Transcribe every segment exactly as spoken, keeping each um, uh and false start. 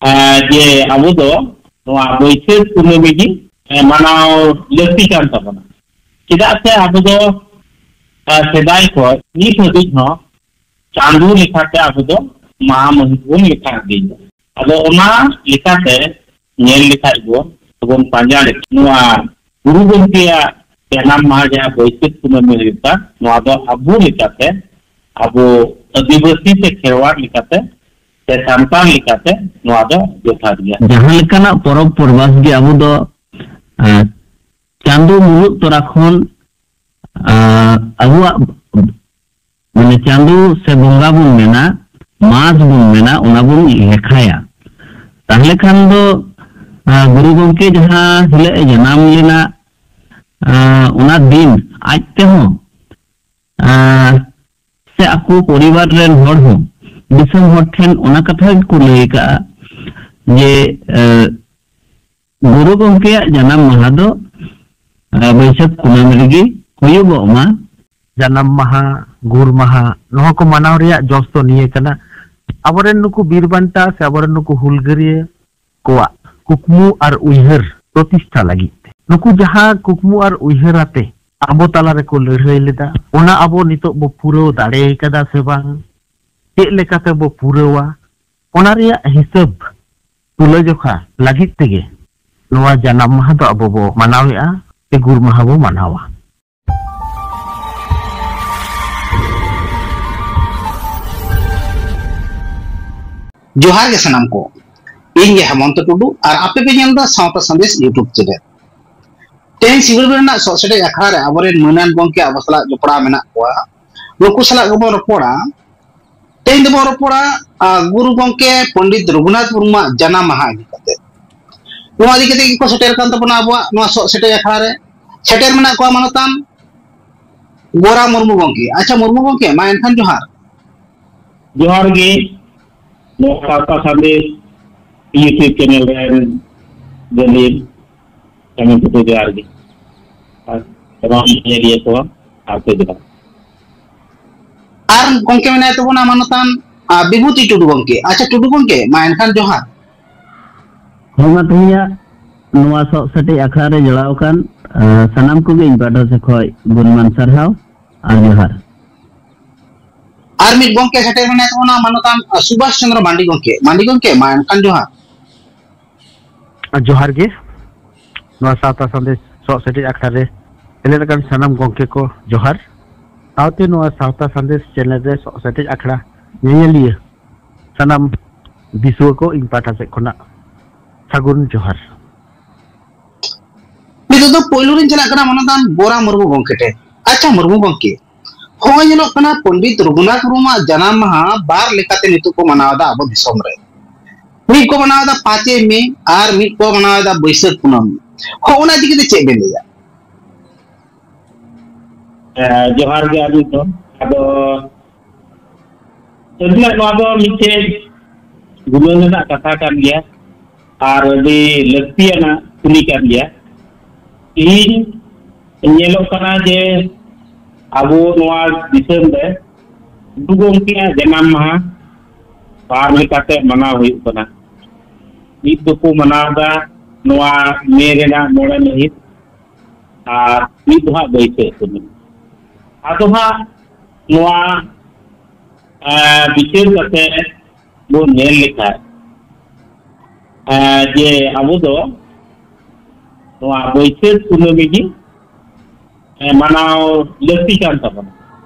ᱮᱸ, ᱡᱮ ᱟᱵᱚ ᱫᱚ ᱱᱚᱣᱟ ᱵᱟᱹᱭᱥᱟᱹᱠᱷ ᱠᱩᱱᱟᱹᱢᱤ ᱜᱮ, ᱮᱸ, ᱢᱟᱱᱟᱣ ᱞᱟᱹᱠᱛᱤ ᱠᱟᱱ ᱛᱟᱵᱚᱱᱟ᱾ ᱪᱮᱫᱟᱜ ᱥᱮ ᱟᱵᱚ ᱫᱚ, ᱮᱸ, ᱥᱮᱫᱟᱭ ᱠᱷᱚᱱ ᱱᱤᱛ ᱦᱟᱹᱵᱤᱡ ᱦᱚᱸ ᱪᱟᱸᱫᱚ ᱞᱮᱠᱟᱛᱮ ᱟᱵᱚ ᱫᱚ ᱢᱟᱦᱟ ᱢᱟᱹᱦᱤᱛ ᱵᱚᱱ ᱞᱮᱠᱷᱟ ᱤᱫᱤᱭᱮᱫᱟ᱾ ᱟᱫᱚ ᱚᱱᱟ ᱞᱮᱠᱟᱛᱮ ᱧᱮᱞ ᱞᱮᱠᱷᱟᱡ ᱵᱚᱱ, ᱥᱮᱵᱚᱱ ᱯᱟᱸᱡᱟ ᱞᱮᱠᱷᱟᱱ, ᱱᱚᱣᱟ ᱜᱩᱨᱩ ᱜᱚᱢᱠᱮᱭᱟᱜ ᱡᱟᱱᱟᱢ ᱢᱟᱦᱟ ᱡᱟᱦᱟᱸ ᱵᱟᱹᱭᱥᱟᱹᱠᱷ ᱠᱩᱱᱟᱹᱢᱤ ᱦᱩᱭᱩᱜ ᱠᱟᱱ, ᱱᱚᱣᱟ ᱫᱚ ᱟᱵᱚ ᱞᱮᱠᱟᱛᱮ, ᱟᱵᱚ ᱟᱹᱫᱤᱵᱟᱹᱥᱤ ᱥᱮ ᱠᱷᱮᱨᱣᱟᱲ ᱞᱮᱠᱟᱛᱮ ᱥᱮ ᱥᱟᱱᱛᱟᱲ ᱞᱮᱠᱟᱛᱮ ᱱᱚᱣᱟ ᱫᱚ ᱡᱚᱛᱷᱟᱛ ᱜᱮᱭᱟ᱾ ᱡᱟᱦᱟᱸ ᱞᱮᱠᱟᱱᱟᱜ ᱯᱚᱨᱚᱵᱽ ᱯᱚᱨᱵᱟᱥ ᱜᱮ ᱟᱵᱚ ᱫᱚ, ᱮᱸ, ᱪᱟᱸᱫᱚ ᱢᱩᱞᱩᱜ ᱛᱚᱨᱟ ᱠᱷᱚᱱ, ᱮᱸ, ᱟᱵᱚᱣᱟᱜ, ᱢᱟᱱᱮ, ᱪᱟᱸᱫᱚ ᱥᱮ ᱵᱚᱸᱜᱟ ᱵᱚᱱ ᱢᱮᱱᱟ, ᱢᱟᱥ ᱵᱚᱱ ᱢᱮᱱᱟ, ᱚᱱᱟ ᱵᱚᱱ ᱞᱮᱠᱷᱟᱭᱟ᱾ ᱛᱟᱦᱞᱮ ᱠᱷᱟᱱ ᱫᱚ, ᱮᱸ, ᱜᱩᱨᱩ ᱜᱚᱢᱠᱮ ᱡᱟᱦᱟᱸ ᱦᱤᱞᱳᱜ ᱮ ᱡᱟᱱᱟᱢ ᱞᱮᱱᱟ, ᱮᱸ, ᱚᱱᱟ ᱫᱤᱱ ᱟᱡ ᱛᱮᱦᱚᱸ, ᱮᱸ, ᱥᱮ ᱟᱠᱚ ᱯᱚᱨᱤᱵᱟᱨ ᱨᱮᱱ ᱦᱚᱲ ᱦᱚᱸ ᱫᱤᱥᱚᱢ ᱦᱚᱲ ᱴᱷᱮᱱ ᱚᱱᱟ ᱠᱟᱛᱷᱟ ᱜᱮᱠᱚ ᱞᱟᱹᱭ ᱟᱠᱟᱫᱼᱟ ᱡᱮ, ᱮᱸ, ᱜᱩᱨᱩ ᱜᱚᱢᱠᱮᱭᱟᱜ ᱡᱟᱱᱟᱢ ᱢᱟᱦᱟ ᱫᱚ, ᱮᱸ, ᱵᱟᱹᱭᱥᱟᱹᱠᱷ ᱠᱩᱱᱟᱹᱢᱤ ᱨᱮᱜᱮ ᱦᱩᱭᱩᱜᱚᱜ ᱢᱟ᱾ ᱡᱟᱱᱟᱢ ᱢᱟᱦᱟ, ᱜᱩᱨ ᱢᱟᱦᱟ, ᱱᱚᱣᱟ ᱠᱚ ᱢᱟᱱᱟᱣ ᱨᱮᱭᱟᱜ ᱡᱚᱥ ᱫᱚ ᱱᱤᱭᱟᱹ ᱠᱟᱱᱟ, ᱟᱵᱚᱨᱮᱱ ᱱᱩᱠᱩ ᱵᱤᱨ ᱵᱟᱱᱴᱟ ᱥᱮ ᱟᱵᱚᱨᱮᱱ ᱱᱩᱠᱩ ᱦᱩᱞᱜᱟᱹᱨᱤᱭᱟᱹ ᱠᱚᱣᱟᱜ ᱠᱩᱠᱢᱩ ᱟᱨ ᱩᱭᱦᱟᱹᱨ ᱯᱨᱚᱛᱤᱥᱴᱷᱟ ᱞᱟᱹᱜᱤᱫ ᱛᱮ᱾ ᱱᱩᱠᱩ ᱡᱟᱦᱟᱸ ᱠᱩᱠᱢᱩ ᱟᱨ ᱩᱭᱦᱟᱹᱨ ᱟᱛᱮ ᱟᱵᱚ ᱛᱟᱞᱟ ᱨᱮᱠᱚ ᱞᱟᱹᱲᱦᱟᱹᱭ ᱞᱮᱫᱟ, ᱚᱱᱟ ᱟᱵᱚ ᱱᱤᱛᱚᱜ ᱵᱚ ᱯᱩᱨᱟᱹᱣ ᱫᱟᱲᱮ ᱠᱟᱫᱟ ᱥᱮ ᱵᱟᱝ, ᱪᱮᱫ ᱞᱮᱠᱟᱛᱮ ᱵᱚ ᱯᱩᱨᱟᱹᱣᱟ, ᱚᱱᱟ ᱨᱮᱭᱟᱜ ᱦᱤᱥᱟᱹᱵ ᱛᱩᱞᱟᱹᱡᱚᱠᱷᱟ ᱞᱟᱹᱜᱤᱫ ᱛᱮᱜᱮ ᱱᱚᱣᱟ ᱡᱟᱱᱟᱢ ᱢᱟᱦᱟ ᱫᱚ ᱟᱵᱚ ᱵᱚ ᱢᱟᱱᱟᱣᱮᱫᱼᱟ, ᱥᱮ ᱜᱩᱨ ᱢᱟᱦᱟ ᱵᱚ ᱢᱟᱱᱟᱣᱟ᱾ ᱡᱚᱦᱟᱨ ᱜᱮ ᱥᱟᱱᱟᱢ ᱠᱚ, ᱤᱧ ᱜᱮ ᱦᱮᱢᱚᱱᱛᱚ ᱴᱩᱰᱩ ᱟᱨ ᱟᱯᱮ ᱯᱮ ᱧᱮᱞ ᱮᱫᱟ ᱥᱟᱶᱛᱟ ᱥᱟᱸᱫᱮᱥ YouTube channel᱾ ᱛᱮᱦᱮᱧ ᱥᱤᱸᱜᱟᱹᱲ ᱵᱮᱲᱟ ᱨᱮᱱᱟᱜ ᱥᱚᱜ ᱥᱮᱴᱮᱡ ᱟᱠᱷᱲᱟ ᱨᱮ ᱟᱵᱚᱨᱮᱱ ᱢᱟᱹᱱᱟᱱ ᱜᱚᱢᱠᱮ ᱟᱵᱚ ᱥᱟᱞᱟᱜ ᱡᱚᱯᱲᱟᱣ ᱢᱮᱱᱟᱜ ᱠᱚᱣᱟ, ᱱᱩᱠᱩ ᱥᱟᱞᱟᱜ ᱜᱮᱵᱚᱱ ᱨᱚᱯᱚᱲᱟ᱾ ᱛᱮᱦᱮᱧ ᱫᱚᱵᱚᱱ ᱨᱚᱯᱚᱲᱟ, ᱟ, ᱜᱩᱨᱩ ᱜᱚᱢᱠᱮ ᱯᱚᱱᱰᱤᱛ ᱨᱚᱜᱷᱩᱱᱟᱛᱷ ᱢᱩᱨᱢᱩᱣᱟᱜ ᱡᱟᱱᱟᱢ ᱢᱟᱦᱟ ᱤᱫᱤ ᱠᱟᱛᱮ᱾ ᱱᱚᱣᱟ ᱤᱫᱤ ᱠᱟᱛᱮ ᱜᱮᱠᱚ ᱥᱮᱴᱮᱨ ᱠᱟᱱ ᱛᱟᱵᱚᱱᱟ ᱟᱵᱚᱣᱟᱜ ᱱᱚᱣᱟ ᱥᱚᱜ ᱥᱮᱴᱮᱡ ᱟᱠᱷᱲᱟ ᱨᱮ᱾ ᱥᱮᱴᱮᱨ ᱢᱮᱱᱟᱜ ᱠᱚᱣᱟ ᱢᱟᱱᱚᱛᱟᱱ ᱜᱳᱨᱟ ᱢᱩᱨᱢᱩ ᱜᱚᱢᱠᱮ᱾ ᱟᱪᱪᱷᱟ ᱢᱩᱨᱢᱩ ᱜᱚᱢᱠᱮ, ᱢᱟ ᱮᱱᱠᱷᱟᱱ ᱡᱚᱦᱟᱨ᱾ ᱡᱚᱦᱟᱨ ᱜᱮ, ᱱᱚᱣᱟ ᱥᱟᱶᱛᱟ ᱥᱟᱸᱫᱮᱥ YouTube channel ᱨᱮᱱ ᱜᱟᱹᱞᱤᱢ ᱠᱟᱹᱢᱤ ᱠᱚᱫᱚ ᱡᱚᱦᱟᱨ ᱜᱮ᱾ ᱟᱨ ᱥᱟᱱᱟᱢ ᱧᱮᱧᱮᱞᱤᱭᱟᱹ ᱠᱚ ᱟᱨ ᱠᱚ ᱡᱚᱦᱟᱨ᱾ ᱟᱨ ᱜᱚᱢᱠᱮ ᱢᱮᱱᱟᱭ ᱛᱟᱵᱚᱱᱟ ᱢᱟᱱᱚᱛᱟᱱ, ᱟ, ᱵᱤᱵᱷᱩᱛᱤ ᱴᱩᱰᱩ ᱜᱚᱢᱠᱮ᱾ ᱟᱪᱪᱷᱟ ᱴᱩᱰᱩ ᱜᱚᱢᱠᱮ, ᱢᱟ ᱮᱱᱠᱷᱟᱱ ᱡᱚᱦᱟᱨ᱾ ᱦᱚᱸ, ᱢᱟ ᱛᱮᱦᱮᱧᱟᱜ ᱱᱚᱣᱟ ᱥᱚᱜ ᱥᱮᱴᱮᱡ ᱟᱠᱷᱲᱟ ᱨᱮ ᱡᱚᱲᱟᱣ ᱟᱠᱟᱱ, ᱟᱸ, ᱥᱟᱱᱟᱢ ᱠᱚᱜᱮ ᱤᱧ ᱯᱟᱦᱴᱟ ᱥᱮᱫ ᱠᱷᱚᱱ ᱜᱩᱱᱢᱟᱱ ᱥᱟᱨᱦᱟᱣ ᱟᱨ ᱡᱚᱦᱟᱨ᱾ ᱟᱨ ᱢᱤᱫ ᱜᱚᱢᱠᱮ ᱥᱮᱴᱮᱨ ᱢᱮᱱᱟᱭ ᱛᱟᱵᱚᱱᱟ, ᱢᱟᱱᱚᱛᱟᱱ ᱥᱩᱵᱷᱟᱥ ᱪᱚᱸᱫᱽᱨᱚ ᱢᱟᱱᱰᱤ ᱜᱚᱢᱠᱮ᱾ ᱢᱟᱱᱰᱤ ᱜᱚᱢᱠᱮ, ᱢᱟ ᱮᱱᱠᱷᱟᱱ ᱡᱚᱦᱟᱨ᱾ ᱟᱨ ᱡᱚᱦᱟᱨ ᱜᱮ᱾ ᱱᱚᱣᱟ ᱥᱟᱶᱛᱟ ᱥᱟᱸᱫᱮᱥ ᱥᱚᱜ ᱥᱮᱴᱮᱡ ᱟᱠᱷᱲᱟ ᱨᱮ ᱥᱮᱞᱮᱫ ᱟᱠᱟᱱ ᱥᱟᱱᱟᱢ ᱜᱚᱢᱠᱮ ᱠᱚ ᱡᱚᱦᱟᱨ᱾ ᱥᱟᱶᱛᱮ ᱱᱚᱣᱟ ᱥᱟᱶᱛᱟ ᱥᱟᱸᱫᱮᱥ ᱪᱮᱱᱮᱞ ᱨᱮ ᱥᱚᱜ ᱥᱮᱴᱮᱡ ᱟᱠᱷᱲᱟ ᱧᱮᱧᱮᱞᱤᱭᱟᱹ ᱥᱟᱱᱟᱢ ᱫᱤᱥᱩᱣᱟᱹ ᱠᱚ ᱤᱧ ᱯᱟᱦᱴᱟ ᱥᱮᱫ ᱠᱷᱚᱱᱟᱜ ᱥᱟᱹᱜᱩᱱ ᱡᱚᱦᱟᱨ᱾ ᱱᱤᱛᱚᱜ ᱫᱚ ᱯᱳᱭᱞᱳ ᱨᱤᱧ ᱪᱟᱞᱟᱜ ᱠᱟᱱᱟ ᱢᱟᱱᱚᱛᱟᱱ ᱵᱚᱨᱟ ᱢᱩᱨᱢᱩ ᱜᱚᱢᱠᱮ ᱴᱷᱮᱱ᱾ ᱟᱪᱪᱷᱟ ᱢᱩᱨᱢᱩ ᱜᱚᱢᱠᱮ, ᱦᱚᱸᱜᱼᱚᱭ ᱧᱮᱞᱚᱜ ᱠᱟᱱᱟ ᱯᱚᱱᱰᱤᱛ ᱨᱚᱜᱷᱩᱱᱟᱛᱷ ᱢᱩᱨᱢᱩᱣᱟᱜ ᱡᱟᱱᱟᱢ ᱢᱟᱦᱟ ᱵᱟᱨ ᱞᱮᱠᱟᱛᱮ ᱱᱤᱛᱚᱜ ᱠᱚ ᱢᱟᱱᱟᱣ ᱮᱫᱟ ᱟᱵᱚ ᱫᱤᱥᱚᱢ ᱨᱮ᱾ ᱢᱤᱫ ᱠᱚ ᱢᱟᱱᱟᱣ ᱮᱫᱟ ᱯᱟᱸᱪᱮᱭ ᱢᱮ ᱟᱨ ᱢᱤᱫ ᱠᱚ ᱢᱟᱱᱟᱣ ᱮᱫᱟ ᱵᱟᱹᱭᱥᱟᱹᱠᱷ ᱠᱩᱱᱟᱹᱢᱤ᱾ ᱦᱚᱸᱜᱼᱚ ᱚᱱᱟ ᱤᱫᱤ ᱠᱟᱛᱮ ᱪᱮᱫ ᱵᱮᱱ ᱞᱟᱹᱭᱟ? ᱦᱮᱸ, ᱡᱚᱦᱟᱨ ᱜᱮ ᱟᱹᱵᱤᱱ ᱦᱚᱸ᱾ ᱟᱫᱚ ᱥᱟᱹᱨᱤᱱᱟᱜ ᱱᱚᱣᱟ ᱫᱚ ᱢᱤᱫᱴᱮᱡ ᱜᱩᱱᱟᱹᱱ ᱨᱮᱱᱟᱜ ᱠᱟᱛᱷᱟ ᱠᱟᱱ ᱜᱮᱭᱟ ᱟᱨ ᱟᱹᱰᱤ ᱞᱟᱹᱠᱛᱤᱭᱟᱱᱟᱜ ᱠᱩᱞᱤ ᱠᱟᱱ ᱜᱮᱭᱟ᱾ ᱛᱮᱦᱮᱧ ᱧᱮᱞᱚᱜ ᱠᱟᱱᱟ ᱡᱮ ᱟᱵᱚ ᱱᱚᱣᱟ ᱫᱤᱥᱚᱢ ᱨᱮ ᱜᱩᱨᱩ ᱜᱚᱢᱠᱮᱭᱟᱜ ᱡᱟᱱᱟᱢ ᱢᱟᱦᱟ ᱵᱟᱨ ᱞᱮᱠᱟᱛᱮ ᱢᱟᱱᱟᱣ ᱦᱩᱭᱩᱜ ᱠᱟᱱᱟ᱾ ᱢᱤᱫ ᱫᱚᱠᱚ ᱢᱟᱱᱟᱣ ᱮᱫᱟ ᱱᱚᱣᱟ ᱢᱮ ᱨᱮᱱᱟᱜ ᱢᱚᱬᱮ ᱢᱟᱹᱦᱤᱛ, ᱟᱨ ᱢᱤᱫ ᱫᱚ ᱦᱟᱸᱜ ᱵᱟᱹᱭᱥᱟᱹᱠᱷ ᱠᱩᱱᱟᱹᱢᱤ᱾ ᱟᱫᱚ ᱦᱟᱸᱜ ᱱᱚᱣᱟ, ᱮᱸ, ᱵᱤᱪᱟᱹᱨ ᱠᱟᱛᱮ ᱵᱚᱱ ᱧᱮᱞ ᱞᱮᱠᱷᱟᱱ, ᱮᱸ, ᱡᱮ ᱟᱵᱚ ᱫᱚ ᱱᱚᱣᱟ ᱵᱟᱹᱭᱥᱟᱹᱠᱷ ᱠᱩᱱᱟᱹᱢᱤ ᱜᱮ, ᱮᱸ, ᱢᱟᱱᱟᱣ ᱞᱟᱹᱠᱛᱤ ᱠᱟᱱ ᱛᱟᱵᱚᱱᱟ᱾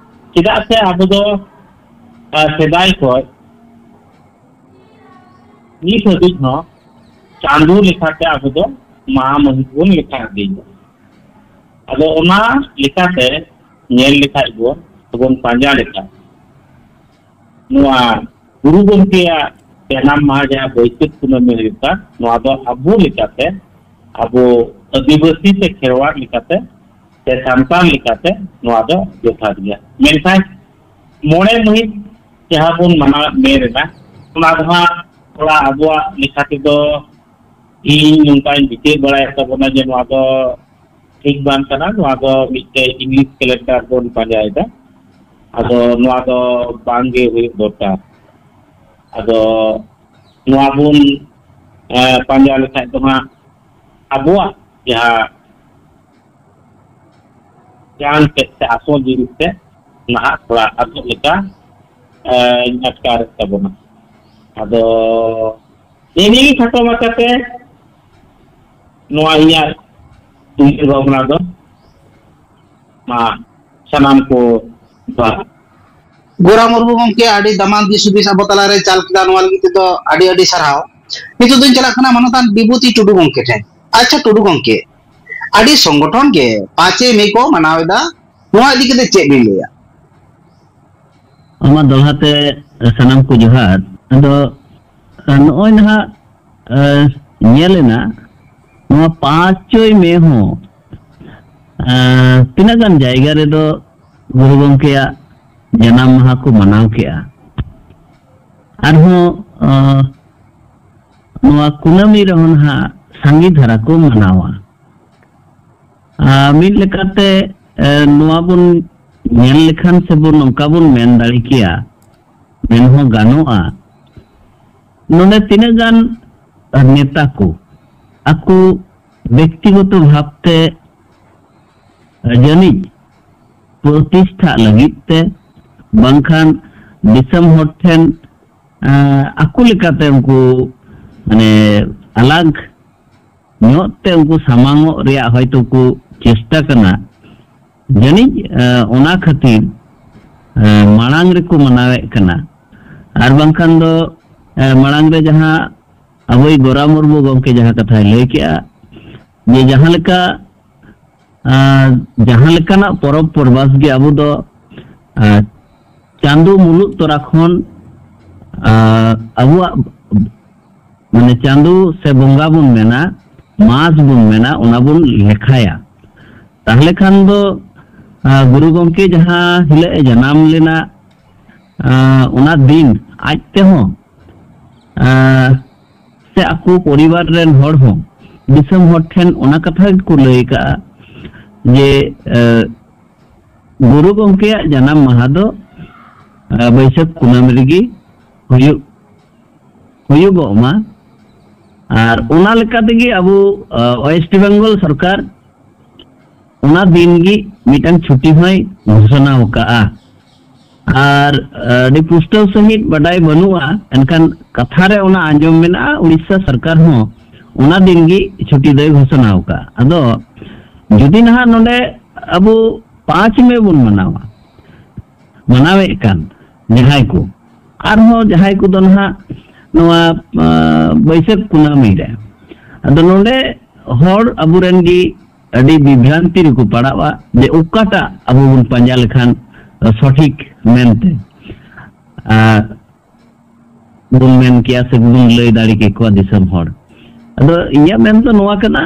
ᱪᱮᱫᱟᱜ ᱥᱮ ᱟᱵᱚ ᱫᱚ, ᱮᱸ, ᱥᱮᱫᱟᱭ ᱠᱷᱚᱱ ᱱᱤᱛ ᱦᱟᱹᱵᱤᱡ ᱦᱚᱸ ᱪᱟᱸᱫᱳ ᱞᱮᱠᱟᱛᱮ ᱟᱵᱚ ᱫᱚ ᱢᱟᱦᱟ ᱢᱟᱹᱦᱤᱛ ᱵᱚᱱ ᱞᱮᱠᱷᱟ ᱤᱫᱤᱭᱮᱫᱟ᱾ ᱟᱫᱚ ᱚᱱᱟ ᱞᱮᱠᱟᱛᱮ ᱧᱮᱞ ᱞᱮᱠᱷᱟᱡ ᱵᱚᱱ, ᱥᱮᱵᱚᱱ ᱯᱟᱸᱡᱟ ᱞᱮᱠᱷᱟᱡ, ᱱᱚᱣᱟ ᱜᱩᱨᱩ ᱜᱚᱢᱠᱮᱭᱟᱜ ᱡᱟᱱᱟᱢ ᱢᱟᱦᱟ ᱡᱟᱦᱟᱸ ᱵᱟᱹᱭᱥᱟᱹᱠᱷ ᱠᱩᱱᱟᱹᱢᱤ ᱦᱩᱭᱩᱜ ᱠᱟᱱ, ᱱᱚᱣᱟ ᱫᱚ ᱟᱵᱚ ᱞᱮᱠᱟᱛᱮ, ᱟᱵᱚ ᱟᱹᱫᱤᱵᱟᱹᱥᱤ ᱥᱮ ᱠᱷᱮᱨᱣᱟᱲ ᱞᱮᱠᱟᱛᱮ ᱥᱮ ᱥᱟᱱᱛᱟᱲ ᱞᱮᱠᱟᱛᱮ ᱱᱚᱣᱟ ᱫᱚ ᱡᱚᱛᱷᱟᱛ ᱜᱮᱭᱟ᱾ ᱢᱮᱱᱠᱷᱟᱱ ᱢᱚᱬᱮ ᱢᱟᱹᱦᱤᱛ ᱡᱟᱦᱟᱸ ᱵᱚᱱ ᱢᱟᱱᱟᱣᱮᱫ ᱢᱮ ᱨᱮᱱᱟᱜ, ᱚᱱᱟ ᱫᱚ ᱦᱟᱸᱜ ᱛᱷᱚᱲᱟ ᱟᱵᱚᱣᱟᱜ ᱞᱮᱠᱟ ᱛᱮᱫᱚ ᱤᱧ ᱱᱚᱝᱠᱟᱧ ᱵᱤᱪᱟᱹᱨ ᱵᱟᱲᱟᱭᱮᱫ ᱛᱟᱵᱚᱱᱟ ᱡᱮ ᱱᱚᱣᱟ ᱫᱚ ᱴᱷᱤᱠ ᱵᱟᱝ ᱠᱟᱱᱟ, ᱱᱚᱣᱟ ᱫᱚ ᱢᱤᱫᱴᱮᱡ ᱤᱝᱞᱤᱥ ᱠᱮᱞᱮᱱᱰᱟᱨ ᱵᱚᱱ ᱯᱟᱸᱡᱟᱭᱮᱫᱟ᱾ ᱟᱫᱚ ᱱᱚᱣᱟ ᱫᱚ ᱵᱟᱝ ᱜᱮ ᱦᱩᱭᱩᱜ ᱫᱚᱨᱠᱟᱨ᱾ ᱟᱫᱚ ᱱᱚᱣᱟ ᱵᱚᱱ ᱮ, ᱯᱟᱸᱡᱟ ᱞᱮᱠᱷᱟᱡ ᱫᱚ ᱦᱟᱸᱜ ᱟᱵᱚᱣᱟᱜ ᱡᱟᱦᱟᱸ ᱡᱟᱱ ᱛᱮᱫ ᱥᱮ ᱟᱥᱚᱞ ᱡᱤᱱᱤᱥ ᱛᱮᱫ ᱱᱟᱦᱟᱜ ᱛᱷᱚᱲᱟ ᱟᱫᱚᱜ ᱞᱮᱠᱟ, ᱮ, ᱟᱴᱠᱟᱨᱮᱫ ᱛᱟᱵᱚᱱᱟ᱾ ᱟᱫᱚ ᱱᱤᱭᱟᱹ ᱜᱮ ᱠᱷᱟᱴᱚ ᱢᱟᱪᱷᱟᱛᱮ ᱱᱚᱣᱟ ᱤᱧᱟᱹᱜ ᱩᱭᱦᱟᱹᱨ ᱵᱷᱟᱵᱽᱱᱟ ᱫᱚ᱾ ᱢᱟ ᱥᱟᱱᱟᱢ ᱠᱚ ᱡᱚᱦᱟᱨ᱾ ᱜᱳᱨᱟ ᱢᱩᱨᱢᱩ ᱜᱚᱢᱠᱮ, ᱟᱹᱰᱤ ᱫᱟᱢᱟᱱ ᱫᱤᱥ ᱦᱩᱫᱤᱥ ᱟᱵᱚ ᱛᱟᱞᱟᱨᱮ ᱪᱟᱞ ᱠᱮᱫᱟ, ᱱᱚᱣᱟ ᱞᱟᱹᱜᱤᱫ ᱛᱮᱫᱚ ᱟᱹᱰᱤ ᱟᱹᱰᱤ ᱥᱟᱨᱦᱟᱣ᱾ ᱱᱤᱛᱚᱜ ᱫᱚᱧ ᱪᱟᱞᱟᱜ ᱠᱟᱱᱟ ᱢᱟᱱᱚᱛᱟᱱ ᱵᱤᱵᱷᱩᱛᱤ ᱴᱩᱰᱩ ᱜᱚᱢᱠᱮ ᱴᱷᱮᱱ᱾ ᱟᱪᱪᱷᱟ ᱴᱩᱰᱩ ᱜᱚᱢᱠᱮ, ᱟᱹᱰᱤ ᱥᱚᱝᱜᱚᱴᱷᱚᱱ ᱜᱮ ᱯᱟᱸᱪᱮᱭ ᱢᱮ ᱠᱚ ᱢᱟᱱᱟᱣ ᱮᱫᱟ, ᱱᱚᱣᱟ ᱤᱫᱤ ᱠᱟᱛᱮ ᱪᱮᱫ ᱵᱤᱱ ᱞᱟᱹᱭᱟ? ᱟᱢᱟᱜ ᱫᱚᱦᱲᱟ ᱛᱮ ᱥᱟᱱᱟᱢ ᱠᱚ ᱡᱚᱦᱟᱨ᱾ ᱟᱫᱚ, ᱱᱚᱜᱼᱚᱭ ᱱᱟᱦᱟᱜ, ᱮ, ᱧᱮᱞ ᱮᱱᱟ, ᱱᱚᱣᱟ ᱯᱟᱸᱪᱚᱭ ᱢᱮ ᱦᱚᱸ, ᱮ, ᱛᱤᱱᱟᱹᱜ ᱜᱟᱱ ᱡᱟᱭᱜᱟ ᱨᱮᱫᱚ ᱜᱩᱨᱩ ᱜᱚᱢᱠᱮᱭᱟᱜ ᱡᱟᱱᱟᱢ ᱢᱟᱦᱟ ᱠᱚ ᱢᱟᱱᱟᱣ ᱠᱮᱜᱼᱟ᱾ ᱟᱨᱦᱚᱸ, ᱮ, ᱱᱚᱣᱟ ᱠᱩᱱᱟᱹᱢᱤ ᱨᱮᱦᱚᱸ ᱱᱟᱦᱟᱜ ᱥᱟᱸᱜᱮ ᱫᱷᱟᱨᱟ ᱠᱚ ᱢᱟᱱᱟᱣᱟ᱾ ᱟᱨ ᱢᱤᱫ ᱞᱮᱠᱟᱛᱮ, ᱮ, ᱱᱚᱣᱟ ᱵᱚᱱ ᱧᱮᱞ ᱞᱮᱠᱷᱟᱱ ᱥᱮ ᱵᱚᱱ ᱱᱚᱝᱠᱟ ᱵᱚᱱ ᱢᱮᱱ ᱫᱟᱲᱮ ᱠᱮᱭᱟ, ᱢᱮᱱ ᱦᱚᱸ ᱜᱟᱱᱚᱜᱼᱟ, ᱱᱚᱰᱮ ᱛᱤᱱᱟᱹᱜ ᱜᱟᱱ ᱱᱮᱛᱟ ᱠᱚ ᱟᱠᱚ ᱵᱮᱠᱛᱤᱜᱚᱛᱚ ᱵᱷᱟᱵᱽᱛᱮ ᱡᱟᱹᱱᱤᱡ ᱯᱨᱚᱛᱤᱥᱴᱷᱟᱜ ᱞᱟᱹᱜᱤᱫ ᱛᱮ, ᱵᱟᱝᱠᱷᱟᱱ ᱫᱤᱥᱚᱢ ᱦᱚᱲ ᱴᱷᱮᱱ, ᱮ, ᱟᱠᱚ ᱞᱮᱠᱟᱛᱮ ᱩᱱᱠᱩ ᱢᱟᱱᱮ ᱟᱞᱟᱜᱽ ᱧᱚᱜ ᱛᱮ ᱩᱱᱠᱩ ᱥᱟᱢᱟᱝᱚᱜ ᱨᱮᱭᱟᱜ ᱦᱚᱭᱛᱳ ᱠᱚ ᱪᱮᱥᱴᱟ ᱠᱟᱱᱟ᱾ ᱡᱟᱹᱱᱤᱡ, ᱮ, ᱚᱱᱟ ᱠᱷᱟᱹᱛᱤᱨ, ᱮ, ᱢᱟᱲᱟᱝ ᱨᱮᱠᱚ ᱢᱟᱱᱟᱣᱮᱫ ᱠᱟᱱᱟ᱾ ᱟᱨ ᱵᱟᱝᱠᱷᱟᱱ ᱫᱚ, ᱮ, ᱢᱟᱲᱟᱝ ᱨᱮ ᱡᱟᱦᱟᱸ ᱟᱵᱚᱭᱤᱡ ᱜᱳᱨᱟ ᱢᱩᱨᱢᱩ ᱜᱚᱢᱠᱮ ᱡᱟᱦᱟᱸ ᱠᱟᱛᱷᱟᱭ ᱞᱟᱹᱭ ᱠᱮᱜᱼᱟ, ᱡᱮ ᱡᱟᱦᱟᱸ ᱞᱮᱠᱟ, ᱮ, ᱡᱟᱦᱟᱸ ᱞᱮᱠᱟᱱᱟᱜ ᱯᱚᱨᱚᱵᱽ ᱯᱚᱨᱵᱟᱥ ᱜᱮ ᱟᱵᱚ ᱫᱚ, ᱮ, ᱪᱟᱸᱫᱳ ᱢᱩᱞᱩᱜ ᱛᱚᱨᱟ ᱠᱷᱚᱱ, ᱮ, ᱟᱵᱚᱣᱟᱜ ᱢᱟᱱᱮ ᱪᱟᱸᱫᱳ ᱥᱮ ᱵᱚᱸᱜᱟ ᱵᱚᱱ ᱢᱮᱱᱟ, ᱢᱟᱥ ᱵᱚᱱ ᱢᱮᱱᱟ, ᱚᱱᱟ ᱵᱚᱱ ᱞᱮᱠᱷᱟᱭᱟ᱾ ᱛᱟᱦᱞᱮ ᱠᱷᱟᱱ ᱫᱚ, ᱟ, ᱜᱩᱨᱩ ᱜᱚᱢᱠᱮ ᱡᱟᱦᱟᱸ ᱦᱤᱞᱳᱜ ᱮ ᱡᱟᱱᱟᱢ ᱞᱮᱱᱟ, ᱟ, ᱚᱱᱟ ᱫᱤᱱ ᱟᱡ ᱛᱮᱦᱚᱸ, ᱟ, ᱥᱮ ᱟᱠᱚ ᱯᱚᱨᱤᱵᱟᱨ ᱨᱮᱱ ᱦᱚᱲ ᱦᱚᱸ ᱫᱤᱥᱚᱢ ᱦᱚᱲ ᱴᱷᱮᱱ ᱚᱱᱟ ᱠᱟᱛᱷᱟ ᱜᱮᱠᱚ ᱞᱟᱹᱭ ᱠᱟᱜᱼᱟ ᱡᱮ, ᱟ, ᱜᱩᱨᱩ ᱜᱚᱢᱠᱮᱭᱟᱜ ᱡᱟᱱᱟᱢ ᱢᱟᱦᱟ ᱫᱚ, ᱟ, ᱵᱟᱹᱭᱥᱟᱹᱠᱷ ᱠᱩᱱᱟᱹᱢᱤ ᱨᱮᱜᱮ ᱦᱩᱭᱩᱜ, ᱦᱩᱭᱩᱜᱚᱜ ᱢᱟ᱾ ᱟᱨ ᱚᱱᱟ ᱞᱮᱠᱟ ᱛᱮᱜᱮ ᱟᱵᱚ, ᱟ, ᱳᱭᱮᱥᱴ ᱵᱮᱝᱜᱚᱞ ᱥᱚᱨᱠᱟᱨ ᱚᱱᱟ ᱫᱤᱱ ᱜᱮ ᱢᱤᱫᱴᱟᱝ ᱪᱷᱩᱴᱤ ᱦᱚᱸᱭ ᱜᱷᱳᱥᱚᱱᱟ ᱟᱠᱟᱫᱼᱟ᱾ ᱟᱨ ᱟᱹᱰᱤ ᱯᱩᱥᱴᱟᱹᱣ ᱥᱟᱺᱦᱤᱡ ᱵᱟᱰᱟᱭ ᱵᱟᱹᱱᱩᱜᱼᱟ, ᱮᱱᱠᱷᱟᱱ ᱠᱟᱛᱷᱟ ᱨᱮ ᱚᱱᱟ ᱟᱸᱡᱚᱢ ᱢᱮᱱᱟᱜᱼᱟ, ᱩᱲᱤᱥᱥᱟ ᱥᱚᱨᱠᱟᱨ ᱦᱚᱸ ᱚᱱᱟ ᱫᱤᱱ ᱜᱮ ᱪᱷᱩᱴᱤ ᱫᱚᱭ ᱜᱷᱳᱥᱚᱱᱟ ᱟᱠᱟᱫᱼᱟ᱾ ᱟᱫᱚ ᱡᱩᱫᱤ ᱱᱟᱦᱟᱜ ᱱᱚᱰᱮ ᱟᱵᱚ ᱯᱟᱸᱪ ᱢᱮ ᱵᱚᱱ ᱢᱟᱱᱟᱣᱟ, ᱢᱟᱱᱟᱣᱮᱫ ᱠᱟᱱ ᱡᱟᱦᱟᱸᱭ ᱠᱚ, ᱟᱨᱦᱚᱸ ᱡᱟᱦᱟᱸᱭ ᱠᱚᱫᱚ ᱱᱟᱦᱟᱜ ᱱᱚᱣᱟ, ᱟ, ᱵᱟᱹᱭᱥᱟᱹᱠᱷ ᱠᱩᱱᱟᱹᱢᱤ ᱨᱮ, ᱟᱫᱚ ᱱᱚᱰᱮ ᱦᱚᱲ ᱟᱵᱚᱨᱮᱱ ᱜᱮ ᱟᱹᱰᱤ ᱵᱤᱵᱷᱨᱟᱱᱛᱤ ᱨᱮᱠᱚ ᱯᱟᱲᱟᱜᱼᱟ ᱡᱮ ᱚᱠᱟᱴᱟᱜ ᱟᱵᱚ ᱵᱚᱱ ᱯᱟᱸᱡᱟ ᱞᱮᱠᱷᱟᱱ ᱥᱚᱴᱷᱤᱠ ᱢᱮᱱᱛᱮ᱾ ᱟᱨ ᱵᱚᱱ ᱢᱮᱱ ᱠᱮᱭᱟ ᱥᱮ ᱵᱚᱱ ᱞᱟᱹᱭ ᱫᱟᱲᱮ ᱠᱮᱠᱚᱣᱟ ᱫᱤᱥᱚᱢ ᱦᱚᱲ᱾ ᱟᱫᱚ ᱤᱧᱟᱹᱜ ᱢᱮᱱ ᱫᱚ ᱱᱚᱣᱟ ᱠᱟᱱᱟ,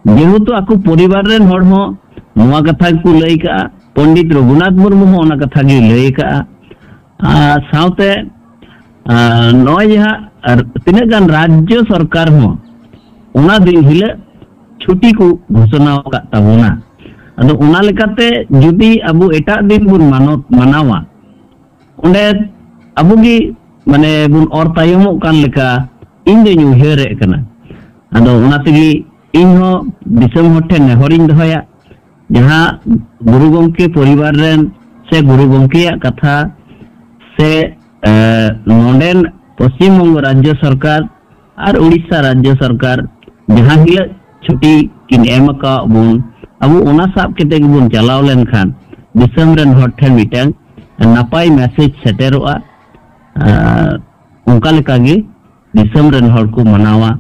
ᱡᱮᱦᱮᱛᱩ ᱟᱠᱚ ᱯᱚᱨᱤᱵᱟᱨ ᱨᱮᱱ ᱦᱚᱲ ᱦᱚᱸ ᱱᱚᱣᱟ ᱠᱟᱛᱷᱟ ᱜᱮᱠᱚ ᱞᱟᱹᱭ ᱠᱟᱜᱼᱟ, ᱯᱚᱱᱰᱤᱛ ᱨᱚᱜᱷᱩᱱᱟᱛᱷ ᱢᱩᱨᱢᱩ ᱦᱚᱸ ᱚᱱᱟ ᱠᱟᱛᱷᱟ ᱜᱮᱭ ᱞᱟᱹᱭ ᱠᱟᱜᱼᱟ᱾ ᱟᱨ ᱥᱟᱶᱛᱮ, ᱟᱨ ᱱᱚᱜᱼᱚᱭ ᱡᱟᱦᱟᱸ ᱟᱨ ᱛᱤᱱᱟᱹᱜ ᱜᱟᱱ ᱨᱟᱡᱽᱡᱚ ᱥᱚᱨᱠᱟᱨ ᱦᱚᱸ ᱚᱱᱟ ᱫᱤᱱ ᱦᱤᱞᱳᱜ ᱪᱷᱩᱴᱤ ᱠᱚ ᱜᱷᱳᱥᱚᱱᱟ ᱟᱠᱟᱫ ᱛᱟᱵᱚᱱᱟ᱾ ᱟᱫᱚ ᱚᱱᱟ ᱞᱮᱠᱟᱛᱮ ᱡᱩᱫᱤ ᱟᱵᱚ ᱮᱴᱟᱜ ᱫᱤᱱ ᱵᱚᱱ ᱢᱟᱱᱚᱛ, ᱢᱟᱱᱟᱣᱟ, ᱚᱸᱰᱮ ᱟᱵᱚ ᱜᱮ ᱢᱟᱱᱮ ᱵᱚᱱ ᱚᱨ ᱛᱟᱭᱚᱢᱚᱜ ᱠᱟᱱ ᱞᱮᱠᱟ ᱤᱧ ᱫᱚᱧ ᱩᱭᱦᱟᱹᱨᱮᱫ ᱠᱟᱱᱟ᱾ ᱟᱫᱚ ᱚᱱᱟ ᱛᱮᱜᱮ ᱤᱧ ᱦᱚᱸ ᱫᱤᱥᱚᱢ ᱦᱚᱲ ᱴᱷᱮᱱ ᱱᱮᱦᱚᱨᱤᱧ ᱫᱚᱦᱚᱭᱟ, ᱡᱟᱦᱟᱸ ᱜᱩᱨᱩ ᱜᱚᱢᱠᱮ ᱯᱚᱨᱤᱵᱟᱨ ᱨᱮᱱ ᱥᱮ ᱜᱩᱨᱩ ᱜᱚᱢᱠᱮᱭᱟᱜ ᱠᱟᱛᱷᱟ ᱥᱮ, ᱮ, ᱱᱚᱰᱮᱱ ᱯᱚᱥᱪᱤᱢ ᱵᱚᱝᱜᱚ ᱨᱟᱡᱽᱡᱚ ᱥᱚᱨᱠᱟᱨ ᱟᱨ ᱩᱲᱤᱥᱥᱟ ᱨᱟᱡᱽᱡᱚ ᱥᱚᱨᱠᱟᱨ ᱡᱟᱦᱟᱸ ᱦᱤᱞᱳᱜ ᱪᱷᱩᱴᱤ ᱠᱤᱱ ᱮᱢ ᱟᱠᱟᱫ ᱵᱚᱱ, ᱟᱵᱚ ᱚᱱᱟ ᱥᱟᱵ ᱠᱟᱛᱮ ᱜᱮᱵᱚᱱ ᱪᱟᱞᱟᱣ ᱞᱮᱱᱠᱷᱟᱱ ᱫᱤᱥᱚᱢ ᱨᱮᱱ ᱦᱚᱲ ᱴᱷᱮᱱ ᱢᱤᱫᱴᱟᱝ ᱱᱟᱯᱟᱭ ᱢᱮᱥᱮᱡᱽ ᱥᱮᱴᱮᱨᱚᱜᱼᱟ᱾ ᱟᱨ ᱚᱱᱠᱟ ᱞᱮᱠᱟ ᱜᱮ ᱫᱤᱥᱚᱢ ᱨᱮᱱ ᱦᱚᱲ ᱠᱚ ᱢᱟᱱᱟᱣᱟ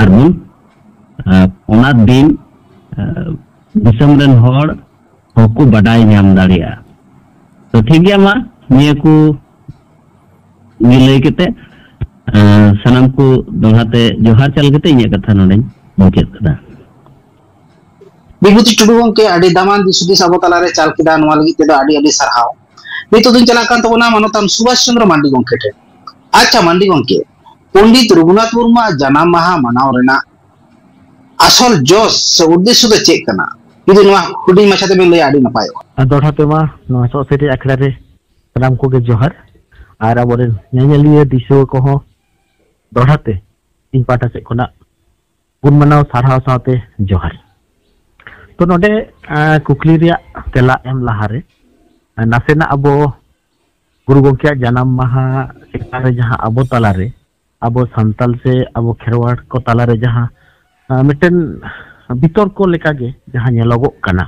ᱟᱨ ᱵᱚᱱ, ᱟᱨ ᱚᱱᱟ ᱫᱤᱱ, ᱟᱨ ᱫᱤᱥᱚᱢ ᱨᱮᱱ ᱦᱚᱲ ᱦᱚᱸᱠᱚ ᱵᱟᱰᱟᱭ ᱧᱟᱢ ᱫᱟᱲᱮᱭᱟᱜᱼᱟ᱾ ᱛᱚ ᱴᱷᱤᱠ ᱜᱮᱭᱟ, ᱢᱟ ᱱᱤᱭᱟᱹ ᱠᱚ ᱜᱮ ᱞᱟᱹᱭ ᱠᱟᱛᱮ, ᱟᱨ ᱥᱟᱱᱟᱢ ᱠᱚ ᱫᱚᱦᱲᱟ ᱛᱮ ᱡᱚᱦᱟᱨ ᱪᱟᱞ ᱠᱟᱛᱮ ᱤᱧᱟᱹᱜ ᱠᱟᱛᱷᱟ ᱱᱚᱰᱮᱧ ᱢᱩᱪᱟᱹᱫ ᱠᱟᱫᱟ᱾ ᱵᱤᱵᱷᱩᱛᱤ ᱴᱩᱰᱩ ᱜᱚᱢᱠᱮ, ᱟᱹᱰᱤ ᱫᱟᱢᱟᱱ ᱫᱤᱥ ᱦᱩᱫᱤᱥ ᱟᱵᱚ ᱛᱟᱞᱟᱨᱮ ᱪᱟᱞ ᱠᱮᱫᱟ, ᱱᱚᱣᱟ ᱞᱟᱹᱜᱤᱫ ᱛᱮᱫᱚ ᱟᱹᱰᱤ ᱟᱹᱰᱤ ᱥᱟᱨᱦᱟᱣ᱾ ᱱᱤᱛᱚᱜ ᱫᱚᱧ ᱪᱟᱞᱟᱜ ᱠᱟᱱ ᱛᱟᱵᱚᱱᱟ ᱢᱟᱱᱚᱛᱟᱱ ᱥᱩᱵᱷᱟᱥ ᱪᱚᱱᱫᱨᱚ ᱢᱟᱱᱰᱤ ᱜᱚᱢᱠᱮ ᱴᱷᱮᱱ᱾ ᱟᱪᱪᱷᱟ ᱢᱟᱱᱰᱤ ᱜᱚᱢᱠᱮ, ᱯᱚᱱᱰᱤᱛ ᱨᱚᱜᱷᱩᱱᱟᱛᱷ ᱢᱩᱨᱢᱩᱣᱟᱜ ᱡᱟᱱᱟᱢ ᱢᱟᱦᱟ ᱢᱟᱱᱟᱣ ᱨᱮᱱᱟᱜ ᱟᱥᱚᱞ ᱡᱚᱥ ᱥᱮ ᱩᱫᱽᱫᱮᱥᱥᱚ ᱫᱚ ᱪᱮᱫ ᱠᱟᱱᱟ? ᱡᱩᱫᱤ ᱱᱚᱣᱟ ᱦᱩᱰᱤᱧ ᱢᱟᱪᱷᱟ ᱛᱮᱵᱮᱱ ᱞᱟᱹᱭᱟ, ᱟᱹᱰᱤ ᱱᱟᱯᱟᱭᱚᱜᱼᱟ᱾ ᱟᱨ ᱫᱚᱦᱲᱟ ᱛᱮᱢᱟ ᱱᱚᱣᱟ ᱥᱚᱜ ᱥᱮᱴᱮᱡ ᱟᱠᱷᱲᱟ ᱨᱮ ᱥᱟᱱᱟᱢ ᱠᱚᱜᱮ ᱡᱚᱦᱟᱨ, ᱟᱨ ᱟᱵᱚᱨᱮᱱ ᱧᱮᱧᱮᱞᱤᱭᱟᱹ ᱫᱤᱥᱩᱣᱟᱹ ᱠᱚᱦᱚᱸ ᱫᱚᱦᱲᱟ ᱛᱮ ᱤᱧ ᱯᱟᱦᱴᱟ ᱥᱮᱫ ᱠᱷᱚᱱᱟᱜ ᱜᱩᱱ ᱢᱟᱱᱟᱣ ᱥᱟᱨᱦᱟᱣ ᱥᱟᱶᱛᱮ ᱡᱚᱦᱟᱨ᱾ ᱛᱚ ᱱᱚᱰᱮ ᱟᱸ, ᱠᱩᱠᱞᱤ ᱨᱮᱭᱟᱜ ᱛᱮᱞᱟ ᱮᱢ ᱞᱟᱦᱟᱨᱮ ᱟᱸ, ᱱᱟᱥᱮᱱᱟᱜ ᱟᱵᱚ ᱜᱩᱨᱩ ᱜᱚᱢᱠᱮᱭᱟᱜ ᱡᱟᱱᱟᱢ ᱢᱟᱦᱟ ᱪᱮᱛᱟᱱ ᱨᱮ ᱡᱟᱦᱟᱸ ᱟᱵᱚ ᱛᱟᱞᱟᱨᱮ, ᱟᱵᱚ ᱥᱟᱱᱛᱟᱞ ᱥᱮ ᱟᱵᱚ ᱠᱷᱮᱨᱣᱟᱲ ᱠᱚ ᱛᱟᱞᱟᱨᱮ ᱡᱟᱦᱟᱸ ᱟᱸ, ᱢᱤᱫᱴᱮᱱ ᱵᱤᱛᱚᱨᱠᱚ ᱞᱮᱠᱟᱜᱮ ᱡᱟᱦᱟᱸ ᱧᱮᱞᱚᱜᱚᱜ ᱠᱟᱱᱟ,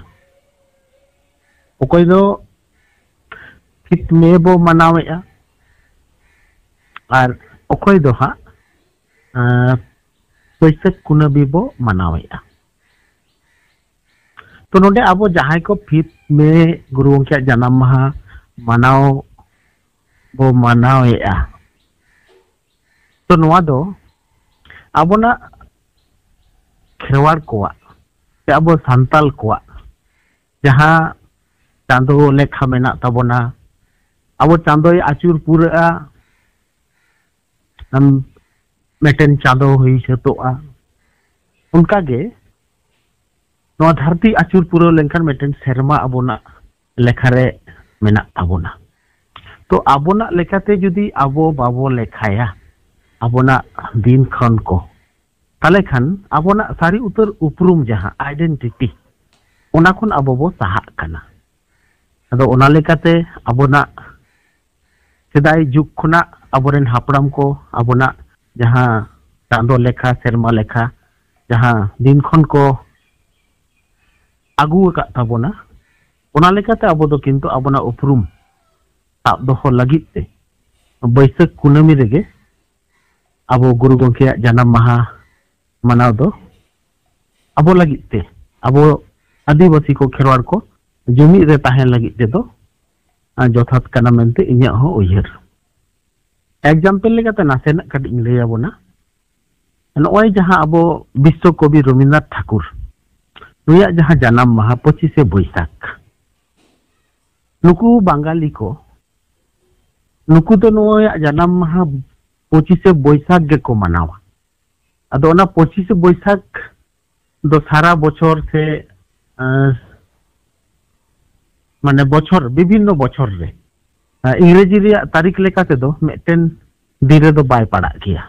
ᱚᱠᱚᱭ ᱫᱚ ᱯᱷᱤᱯᱛᱷ ᱢᱮ ᱵᱚ ᱢᱟᱱᱟᱣᱮᱫᱼᱟ ᱟᱨ ᱚᱠᱚᱭ ᱫᱚ ᱦᱟᱸᱜ ᱟᱸ, ᱵᱟᱹᱭᱥᱟᱹᱠᱷ ᱠᱩᱱᱟᱹᱢᱤ ᱵᱚ ᱢᱟᱱᱟᱣᱮᱫᱼᱟ᱾ ᱛᱚ ᱱᱚᱰᱮ ᱟᱵᱚ ᱡᱟᱦᱟᱸᱭ ᱠᱚ ᱯᱷᱤᱯᱛᱷ ᱢᱮ ᱜᱩᱨᱩ ᱜᱚᱢᱠᱮᱭᱟᱜ ᱡᱟᱱᱟᱢ ᱢᱟᱦᱟ ᱢᱟᱱᱟᱣ ᱵᱚ ᱢᱟᱱᱟᱣᱮᱫᱼᱟ, ᱛᱚ ᱱᱚᱣᱟ ᱫᱚ ᱟᱵᱚᱱᱟᱜ ᱠᱷᱮᱨᱣᱟᱲ ᱠᱚᱣᱟᱜ ᱥᱮ ᱟᱵᱚ ᱥᱟᱱᱛᱟᱞ ᱠᱚᱣᱟᱜ ᱡᱟᱦᱟᱸ ᱪᱟᱸᱫᱳ ᱞᱮᱠᱷᱟ ᱢᱮᱱᱟᱜ ᱛᱟᱵᱚᱱᱟ, ᱟᱵᱚ ᱪᱟᱸᱫᱳᱭ ᱟᱹᱪᱩᱨ ᱯᱩᱨᱟᱹᱜᱼᱟ, ᱟᱢ ᱢᱤᱫᱴᱮᱱ ᱪᱟᱸᱫᱳ ᱦᱩᱭ ᱥᱟᱹᱛᱚᱜᱼᱟ᱾ ᱚᱱᱠᱟᱜᱮ ᱱᱚᱣᱟ ᱫᱷᱟᱹᱨᱛᱤ ᱟᱹᱪᱩᱨ ᱯᱩᱨᱟᱹᱣ ᱞᱮᱱᱠᱷᱟᱱ ᱢᱤᱫᱴᱮᱱ ᱥᱮᱨᱢᱟ ᱟᱵᱚᱱᱟᱜ ᱞᱮᱠᱷᱟᱨᱮ ᱢᱮᱱᱟᱜ ᱛᱟᱵᱚᱱᱟ᱾ ᱛᱚ ᱟᱵᱚᱱᱟᱜ ᱞᱮᱠᱟᱛᱮ ᱡᱩᱫᱤ ᱟᱵᱚ ᱵᱟᱵᱚ ᱞᱮᱠᱷᱟᱭᱟ ᱟᱵᱚᱱᱟᱜ ᱫᱤᱱ ᱠᱷᱚᱱ ᱠᱚ, ᱛᱟᱦᱞᱮ ᱠᱷᱟᱱ ᱟᱵᱚᱱᱟᱜ ᱥᱟᱹᱨᱤ ᱩᱛᱟᱹᱨ ᱩᱯᱨᱩᱢ ᱡᱟᱦᱟᱸ ᱟᱭᱰᱮᱱᱴᱤᱴᱤ, ᱚᱱᱟ ᱠᱷᱚᱱ ᱟᱵᱚ ᱵᱚ ᱥᱟᱦᱟᱜ ᱠᱟᱱᱟ᱾ ᱟᱫᱚ ᱚᱱᱟ ᱞᱮᱠᱟᱛᱮ ᱟᱵᱚᱱᱟᱜ ᱥᱮᱫᱟᱭ ᱡᱩᱜᱽ ᱠᱷᱚᱱᱟᱜ ᱟᱵᱚᱨᱮᱱ ᱦᱟᱯᱲᱟᱢ ᱠᱚ ᱟᱵᱚᱱᱟᱜ ᱡᱟᱦᱟᱸ ᱪᱟᱸᱫᱳ ᱞᱮᱠᱷᱟ, ᱥᱮᱨᱢᱟ ᱞᱮᱠᱷᱟ, ᱡᱟᱦᱟᱸ ᱫᱤᱱ ᱠᱷᱚᱱ ᱠᱚ ᱟᱹᱜᱩ ᱟᱠᱟᱫ ᱛᱟᱵᱚᱱᱟ, ᱚᱱᱟ ᱞᱮᱠᱟᱛᱮ ᱟᱵᱚ ᱫᱚ ᱠᱤᱱᱛᱩ ᱟᱵᱚᱱᱟᱜ ᱩᱯᱨᱩᱢ ᱥᱟᱵ ᱫᱚᱦᱚ ᱞᱟᱹᱜᱤᱫ ᱛᱮ ᱵᱟᱹᱭᱥᱟᱹᱠᱷ ᱠᱩᱱᱟᱹᱢᱤ ᱨᱮᱜᱮ ᱟᱵᱚ ᱜᱩᱨᱩ ᱜᱚᱢᱠᱮᱭᱟᱜ ᱡᱟᱱᱟᱢ ᱢᱟᱦᱟ ᱢᱟᱱᱟᱣ ᱫᱚ ᱟᱵᱚ ᱞᱟᱹᱜᱤᱫ ᱛᱮ, ᱟᱵᱚ ᱟᱹᱫᱤᱵᱟᱹᱥᱤ ᱠᱚ, ᱠᱷᱮᱨᱣᱟᱲ ᱠᱚ ᱡᱩᱢᱤᱫ ᱨᱮ ᱛᱟᱦᱮᱱ ᱞᱟᱹᱜᱤᱫ ᱛᱮᱫᱚ, ᱟᱸ, ᱡᱚᱛᱷᱟᱛ ᱠᱟᱱᱟ ᱢᱮᱱᱛᱮ ᱤᱧᱟᱹᱜ ᱦᱚᱸ ᱩᱭᱦᱟᱹᱨ᱾ ᱮᱠᱡᱟᱢᱯᱮᱞ ᱞᱮᱠᱟᱛᱮ ᱱᱟᱥᱮᱱᱟᱜ ᱠᱟᱹᱴᱤᱡ ᱤᱧ ᱞᱟᱹᱭ ᱟᱵᱚᱱᱟ᱾ ᱱᱚᱜᱼᱚᱭ ᱡᱟᱦᱟᱸ ᱟᱵᱚ ᱵᱤᱥᱥᱚ ᱠᱚᱵᱤ ᱨᱚᱵᱤᱱᱫᱨᱚᱱᱟᱛᱷ ᱴᱷᱟᱠᱩᱨ, ᱱᱩᱭᱟᱜ ᱡᱟᱦᱟᱸ ᱡᱟᱱᱟᱢ ᱢᱟᱦᱟ ᱯᱚᱸᱪᱤᱥᱮ ᱵᱳᱭᱥᱟᱠᱷ, ᱱᱩᱠᱩ ᱵᱟᱝᱜᱟᱞᱤ ᱠᱚ, ᱱᱩᱠᱩ ᱫᱚ ᱱᱩᱭᱟᱜ ᱡᱟᱱᱟᱢ ᱢᱟᱦᱟ ᱯᱚᱸᱪᱤᱥᱮ ᱵᱳᱭᱥᱟᱠᱷ ᱜᱮᱠᱚ ᱢᱟᱱᱟᱣᱟ᱾ ᱟᱫᱚ ᱚᱱᱟ ᱯᱚᱸᱪᱤᱥᱮ ᱵᱳᱭᱥᱟᱠᱷ ᱫᱚ ᱥᱟᱨᱟ ᱵᱚᱪᱷᱚᱨ ᱥᱮ, ᱟᱸ, ᱢᱟᱱᱮ ᱵᱚᱪᱷᱚᱨ, ᱵᱤᱵᱷᱤᱱᱱᱚ ᱵᱚᱪᱷᱚᱨ ᱨᱮ, ᱟᱸ, ᱤᱝᱨᱮᱡᱤ ᱨᱮᱭᱟᱜ ᱛᱟᱹᱨᱤᱠᱷ ᱞᱮᱠᱟ ᱛᱮᱫᱚ ᱢᱤᱫᱴᱮᱱ ᱫᱤᱱ ᱨᱮᱫᱚ ᱵᱟᱭ ᱯᱟᱲᱟᱜ ᱜᱮᱭᱟ᱾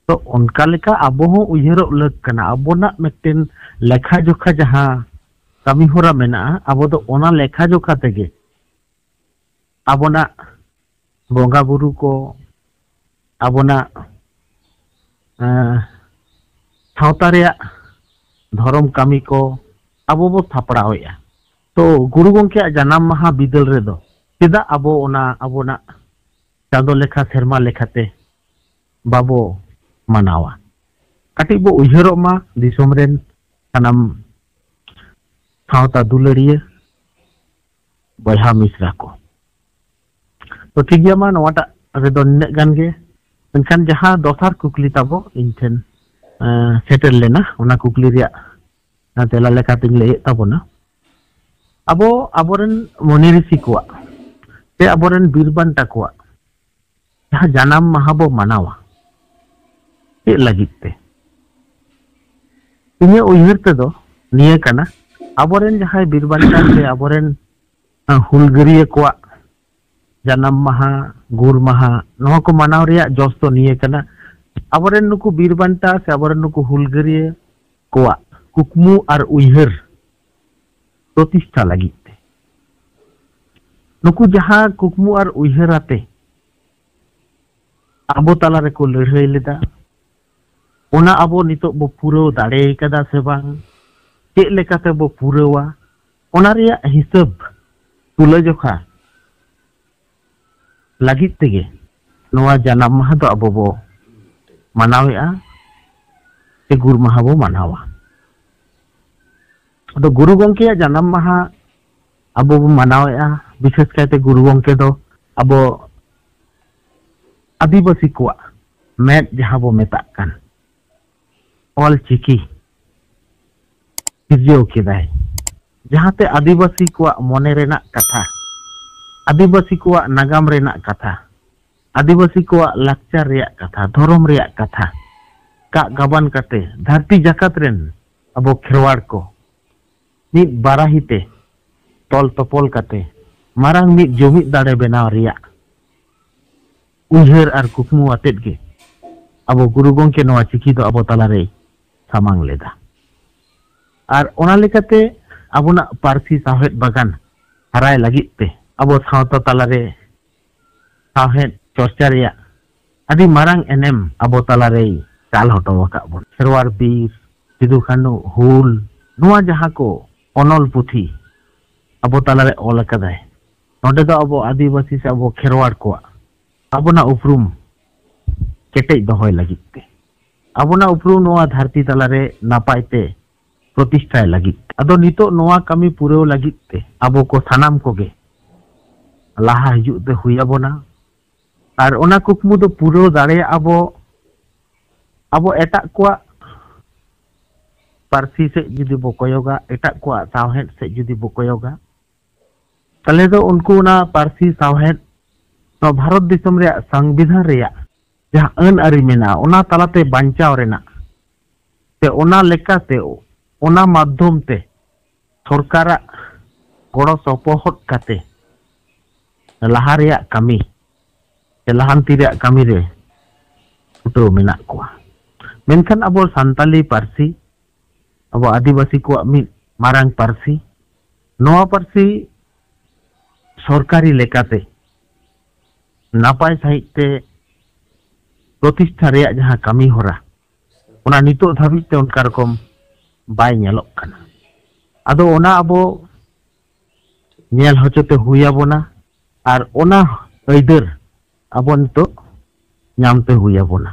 ᱛᱚ ᱚᱱᱠᱟ ᱞᱮᱠᱟ ᱟᱵᱚ ᱦᱚᱸ ᱩᱭᱦᱟᱹᱨᱚᱜ ᱞᱟᱹᱠ ᱠᱟᱱᱟ, ᱟᱵᱚᱱᱟᱜ ᱢᱤᱫᱴᱮᱱ ᱞᱮᱠᱷᱟ ᱡᱚᱠᱷᱟ ᱡᱟᱦᱟᱸ ᱠᱟᱹᱢᱤ ᱦᱚᱨᱟ ᱢᱮᱱᱟᱜᱼᱟ, ᱟᱵᱚ ᱫᱚ ᱚᱱᱟ ᱞᱮᱠᱷᱟ ᱡᱚᱠᱷᱟ ᱛᱮᱜᱮ ᱟᱵᱚᱱᱟᱜ ᱵᱚᱸᱜᱟ ᱵᱩᱨᱩ ᱠᱚ, ᱟᱵᱚᱱᱟᱜ ᱮᱸ, ᱥᱟᱶᱛᱟ ᱨᱮᱭᱟᱜ ᱫᱷᱚᱨᱚᱢ ᱠᱟᱹᱢᱤ ᱠᱚ ᱟᱵᱚ ᱵᱚ ᱥᱟᱯᱲᱟᱣᱮᱫᱼᱟ᱾ ᱛᱚ ᱜᱩᱨᱩ ᱜᱚᱢᱠᱮᱭᱟᱜ ᱡᱟᱱᱟᱢ ᱢᱟᱦᱟ ᱵᱤᱫᱟᱹᱞ ᱨᱮᱫᱚ ᱪᱮᱫᱟᱜ ᱟᱵᱚ ᱚᱱᱟ ᱟᱵᱚᱱᱟᱜ ᱪᱟᱸᱫᱚ ᱞᱮᱠᱷᱟ ᱥᱮᱨᱢᱟ ᱞᱮᱠᱟᱛᱮ ᱵᱟᱵᱚ ᱢᱟᱱᱟᱣᱟ? ᱠᱟᱹᱴᱤᱡ ᱵᱚ ᱩᱭᱦᱟᱹᱨᱚᱜ ᱢᱟ ᱫᱤᱥᱚᱢ ᱨᱮᱱ ᱥᱟᱱᱟᱢ ᱥᱟᱶᱛᱟ ᱫᱩᱞᱟᱹᱲᱤᱭᱟᱹ ᱵᱚᱭᱦᱟ ᱢᱤᱥᱨᱟ ᱠᱚ᱾ ᱛᱚ ᱴᱷᱤᱠ ᱜᱮᱭᱟ, ᱢᱟ ᱱᱚᱣᱟᱴᱟᱜ ᱨᱮᱫᱚ ᱱᱤᱱᱟᱹᱜ ᱜᱟᱱ ᱜᱮ᱾ ᱢᱮᱱᱠᱷᱟᱱ ᱡᱟᱦᱟᱸ ᱫᱚᱥᱟᱨ ᱠᱩᱠᱞᱤ ᱛᱟᱵᱚ ᱤᱧ ᱴᱷᱮᱱ ᱮᱸ, ᱥᱮᱴᱮᱨ ᱞᱮᱱᱟ, ᱚᱱᱟ ᱠᱩᱠᱞᱤ ᱨᱮᱭᱟᱜ ᱛᱮᱞᱟ ᱞᱮᱠᱟᱛᱤᱧ ᱞᱟᱹᱭᱮᱫ ᱛᱟᱵᱚᱱᱟ, ᱟᱵᱚ ᱟᱵᱚᱨᱮᱱ ᱢᱩᱱᱤ ᱨᱤᱥᱤ ᱠᱚᱣᱟᱜ ᱥᱮ ᱟᱵᱚᱨᱮᱱ ᱵᱤᱨ ᱵᱟᱱᱴᱟ ᱠᱚᱣᱟᱜ ᱡᱟᱦᱟᱸ ᱡᱟᱱᱟᱢ ᱢᱟᱦᱟ ᱵᱚ ᱢᱟᱱᱟᱣᱟ, ᱪᱮᱫ ᱞᱟᱹᱜᱤᱫ ᱛᱮ? ᱤᱧᱟᱹᱜ ᱩᱭᱦᱟᱹᱨ ᱛᱮᱫᱚ ᱱᱤᱭᱟᱹ ᱠᱟᱱᱟ, ᱟᱵᱚᱨᱮᱱ ᱡᱟᱦᱟᱸᱭ ᱵᱤᱨ ᱵᱟᱱᱴᱟ ᱥᱮ ᱟᱵᱚᱨᱮᱱ ᱦᱩᱞᱜᱟᱹᱨᱤᱭᱟᱹ ᱠᱚᱣᱟᱜ ᱡᱟᱱᱟᱢ ᱢᱟᱦᱟ, ᱜᱩᱨ ᱢᱟᱦᱟ, ᱱᱚᱣᱟ ᱠᱚ ᱢᱟᱱᱟᱣ ᱨᱮᱭᱟᱜ ᱡᱚᱥ ᱫᱚ ᱱᱤᱭᱟᱹ ᱠᱟᱱᱟ, ᱟᱵᱚᱨᱮᱱ ᱱᱩᱠᱩ ᱵᱤᱨ ᱵᱟᱱᱴᱟ ᱥᱮ ᱟᱵᱚᱨᱮᱱ ᱱᱩᱠᱩ ᱦᱩᱞᱜᱟᱹᱨᱤᱭᱟᱹ ᱠᱚᱣᱟᱜ ᱠᱩᱠᱢᱩ ᱟᱨ ᱩᱭᱦᱟᱹᱨ ᱯᱨᱚᱛᱤᱥᱴᱷᱟ ᱞᱟᱹᱜᱤᱫ ᱛᱮ᱾ ᱱᱩᱠᱩ ᱡᱟᱦᱟᱸ ᱠᱩᱠᱢᱩ ᱟᱨ ᱩᱭᱦᱟᱹᱨ ᱟᱛᱮ ᱟᱵᱚ ᱛᱟᱞᱟ ᱨᱮᱠᱚ ᱞᱟᱹᱲᱦᱟᱹᱭ ᱞᱮᱫᱟ, ᱚᱱᱟ ᱟᱵᱚ ᱱᱤᱛᱚᱜ ᱵᱚ ᱯᱩᱨᱟᱹᱣ ᱫᱟᱲᱮ ᱠᱟᱫᱟ ᱥᱮ ᱵᱟᱝ, ᱪᱮᱫ ᱞᱮᱠᱟᱛᱮ ᱵᱚ ᱯᱩᱨᱟᱹᱣᱟ, ᱚᱱᱟ ᱨᱮᱭᱟᱜ ᱦᱤᱥᱟᱹᱵ ᱛᱩᱞᱟᱹᱡᱚᱠᱷᱟ ᱞᱟᱹᱜᱤᱫ ᱛᱮᱜᱮ ᱱᱚᱣᱟ ᱡᱟᱱᱟᱢ ᱢᱟᱦᱟ ᱫᱚ ᱟᱵᱚ ᱵᱚ ᱢᱟᱱᱟᱣᱮᱫᱼᱟ, ᱥᱮ ᱜᱩᱨ ᱢᱟᱦᱟ ᱵᱚ ᱢᱟᱱᱟᱣᱟ᱾ ᱟᱫᱚ ᱜᱩᱨᱩ ᱜᱚᱢᱠᱮᱭᱟᱜ ᱡᱟᱱᱟᱢ ᱢᱟᱦᱟ ᱟᱵᱚ ᱵᱚ ᱢᱟᱱᱟᱣᱮᱫᱼᱟ, ᱵᱤᱥᱮᱥ ᱠᱟᱭᱛᱮ ᱜᱩᱨᱩ ᱜᱚᱢᱠᱮ ᱫᱚ ᱟᱵᱚ ᱟᱹᱫᱤᱵᱟᱹᱥᱤ ᱠᱚᱣᱟᱜ ᱢᱮᱫ ᱡᱟᱦᱟᱸ ᱵᱚ ᱢᱮᱛᱟᱜ ᱠᱟᱱ ᱚᱞ ᱪᱤᱠᱤ ᱥᱤᱨᱡᱟᱹᱣ ᱠᱮᱫᱟᱭ, ᱡᱟᱦᱟᱸᱛᱮ ᱟᱹᱫᱤᱵᱟᱹᱥᱤ ᱠᱚᱣᱟᱜ ᱢᱚᱱᱮ ᱨᱮᱱᱟᱜ ᱠᱟᱛᱷᱟ, ᱟᱹᱫᱤᱵᱟᱹᱥᱤ ᱠᱚᱣᱟᱜ ᱱᱟᱜᱟᱢ ᱨᱮᱱᱟᱜ ᱠᱟᱛᱷᱟ, ᱟᱹᱫᱤᱵᱟᱹᱥᱤ ᱠᱚᱣᱟᱜ ᱞᱟᱠᱪᱟᱨ ᱨᱮᱭᱟᱜ ᱠᱟᱛᱷᱟ, ᱫᱷᱚᱨᱚᱢ ᱨᱮᱭᱟᱜ ᱠᱟᱛᱷᱟ ᱠᱟᱜ ᱜᱟᱵᱟᱱ ᱠᱟᱛᱮ ᱫᱷᱟᱹᱨᱛᱤ ᱡᱟᱠᱟᱛ ᱨᱮᱱ ᱟᱵᱚ ᱠᱷᱮᱨᱣᱟᱲ ᱠᱚ ᱢᱤᱫ ᱵᱟᱨᱟᱦᱤ ᱛᱮ ᱛᱚᱞ ᱛᱚᱯᱚᱞ ᱠᱟᱛᱮ ᱢᱟᱨᱟᱝ ᱢᱤᱫ ᱡᱩᱢᱤᱫ ᱫᱟᱲᱮ ᱵᱮᱱᱟᱣ ᱨᱮᱭᱟᱜ ᱩᱭᱦᱟᱹᱨ ᱟᱨ ᱠᱩᱠᱢᱩ ᱟᱛᱮᱫ ᱜᱮ ᱟᱵᱚ ᱜᱩᱨᱩ ᱜᱚᱢᱠᱮ ᱱᱚᱣᱟ ᱪᱤᱠᱤ ᱫᱚ ᱟᱵᱚ ᱛᱟᱞᱟᱨᱮᱭ ᱥᱟᱢᱟᱝ ᱞᱮᱫᱟ᱾ ᱟᱨ ᱚᱱᱟ ᱞᱮᱠᱟᱛᱮ ᱟᱵᱚᱱᱟᱜ ᱯᱟᱹᱨᱥᱤ ᱥᱟᱶᱦᱮᱫ ᱵᱟᱜᱟᱱ ᱦᱟᱨᱟᱭ ᱞᱟᱹᱜᱤᱫ ᱛᱮ, ᱟᱵᱚ ᱥᱟᱶᱛᱟ ᱛᱟᱞᱟᱨᱮ ᱥᱟᱶᱦᱮᱫ ᱪᱚᱨᱪᱟ ᱨᱮᱭᱟᱜ ᱟᱹᱰᱤ ᱢᱟᱨᱟᱝ ᱮᱱᱮᱢ ᱟᱵᱚ ᱛᱟᱞᱟᱨᱮᱭ ᱪᱟᱞ ᱦᱚᱴᱚ ᱟᱠᱟᱫ ᱵᱚᱱᱟ᱾ ᱠᱷᱮᱨᱣᱟᱲ ᱵᱤᱨ, ᱥᱤᱫᱩ ᱠᱟᱹᱱᱦᱩ ᱦᱩᱞ, ᱱᱚᱣᱟ ᱡᱟᱦᱟᱸ ᱠᱚ ᱚᱱᱚᱞ ᱯᱩᱛᱷᱤ ᱟᱵᱚ ᱛᱟᱞᱟᱨᱮ ᱚᱞ ᱟᱠᱟᱫᱟᱭ, ᱱᱚᱰᱮ ᱫᱚ ᱟᱵᱚ ᱟᱹᱫᱤᱵᱟᱹᱥᱤ ᱥᱮ ᱟᱵᱚ ᱠᱷᱮᱨᱣᱟᱲ ᱠᱚᱣᱟᱜ ᱟᱵᱚᱱᱟᱜ ᱩᱯᱨᱩᱢ ᱠᱮᱴᱮᱡ ᱫᱚᱦᱚᱭ ᱞᱟᱹᱜᱤᱫ ᱛᱮ, ᱟᱵᱚᱱᱟᱜ ᱩᱯᱨᱩᱢ ᱱᱚᱣᱟ ᱫᱷᱟᱹᱨᱛᱤ ᱛᱟᱞᱟᱨᱮ ᱱᱟᱯᱟᱭ ᱛᱮ ᱯᱨᱚᱛᱤᱥᱴᱷᱟᱭ ᱞᱟᱹᱜᱤᱫ ᱛᱮ᱾ ᱟᱫᱚ ᱱᱤᱛᱚᱜ ᱱᱚᱣᱟ ᱠᱟᱹᱢᱤ ᱯᱩᱨᱟᱹᱣ ᱞᱟᱹᱜᱤᱫ ᱛᱮ ᱟᱵᱚ ᱠᱚ ᱥᱟᱱᱟᱢ ᱠᱚᱜᱮ ᱞᱟᱦᱟ ᱦᱤᱡᱩᱜ ᱛᱮ ᱦᱩᱭ ᱟᱵᱚᱱᱟ᱾ ᱟᱨ ᱚᱱᱟ ᱠᱩᱠᱢᱩ ᱫᱚ ᱯᱩᱨᱟᱹᱣ ᱫᱟᱲᱮᱭᱟᱜᱼᱟ ᱵᱚ, ᱟᱵᱚ ᱮᱴᱟᱜ ᱠᱚᱣᱟᱜ ᱯᱟᱹᱨᱥᱤ ᱥᱮᱫ ᱡᱩᱫᱤ ᱵᱚ ᱠᱚᱭᱚᱜᱟ, ᱮᱴᱟᱜ ᱠᱚᱣᱟᱜ ᱥᱟᱶᱦᱮᱫ ᱥᱮᱫ ᱡᱩᱫᱤ ᱵᱚ ᱠᱚᱭᱚᱜᱟ, ᱛᱟᱦᱞᱮ ᱫᱚ ᱩᱱᱠᱩ ᱚᱱᱟ ᱯᱟᱹᱨᱥᱤ ᱥᱟᱶᱦᱮᱫ, ᱱᱚᱣᱟ ᱵᱷᱟᱨᱚᱛ ᱫᱤᱥᱚᱢ ᱨᱮᱭᱟᱜ ᱥᱚᱝᱵᱤᱫᱷᱟᱱ ᱨᱮᱭᱟᱜ ᱡᱟᱦᱟᱸ ᱟᱹᱱ ᱟᱹᱨᱤ ᱢᱮᱱᱟᱜᱼᱟ, ᱚᱱᱟ ᱛᱟᱞᱟᱛᱮ ᱵᱟᱧᱪᱟᱣ ᱨᱮᱱᱟᱜ ᱥᱮ ᱚᱱᱟ ᱞᱮᱠᱟᱛᱮ, ᱚᱱᱟ ᱢᱟᱫᱽᱫᱷᱚᱢ ᱛᱮ ᱥᱚᱨᱠᱟᱨᱟᱜ ᱜᱚᱲᱚ ᱥᱚᱯᱚᱦᱚᱫ ᱠᱟᱛᱮ ᱞᱟᱦᱟ ᱨᱮᱭᱟᱜ ᱠᱟᱹᱢᱤ ᱥᱮ ᱞᱟᱦᱟᱱᱛᱤ ᱨᱮᱭᱟᱜ ᱠᱟᱹᱢᱤ ᱨᱮ ᱪᱷᱩᱴᱟᱹᱣ ᱢᱮᱱᱟᱜ ᱠᱚᱣᱟ᱾ ᱢᱮᱱᱠᱷᱟᱱ ᱟᱵᱚ ᱥᱟᱱᱛᱟᱞᱤ ᱯᱟᱹᱨᱥᱤ, ᱟᱵᱚ ᱟᱹᱫᱤᱵᱟᱹᱥᱤ ᱠᱚᱣᱟᱜ ᱢᱤᱫ ᱢᱟᱨᱟᱝ ᱯᱟᱹᱨᱥᱤ, ᱱᱚᱣᱟ ᱯᱟᱹᱨᱥᱤ ᱥᱚᱨᱠᱟᱨᱤ ᱞᱮᱠᱟᱛᱮ ᱱᱟᱯᱟᱭ ᱥᱟᱺᱦᱤᱡ ᱛᱮ ᱯᱨᱚᱛᱤᱥᱴᱷᱟ ᱨᱮᱭᱟᱜ ᱡᱟᱦᱟᱸ ᱠᱟᱹᱢᱤ ᱦᱚᱨᱟ, ᱚᱱᱟ ᱱᱤᱛᱚᱜ ᱫᱷᱟᱹᱵᱤᱡ ᱛᱮ ᱚᱱᱠᱟ ᱨᱚᱠᱚᱢ ᱵᱟᱭ ᱧᱮᱞᱚᱜ ᱠᱟᱱᱟ᱾ ᱟᱫᱚ ᱚᱱᱟ ᱟᱵᱚ ᱧᱮᱞ ᱦᱚᱪᱚ ᱛᱮ ᱦᱩᱭ ᱟᱵᱚᱱᱟ ᱟᱨ ᱚᱱᱟ ᱟᱹᱭᱫᱟᱹᱨ ᱟᱵᱚ ᱱᱤᱛᱚᱜ ᱧᱟᱢ ᱛᱮ ᱦᱩᱭ ᱟᱵᱚᱱᱟ᱾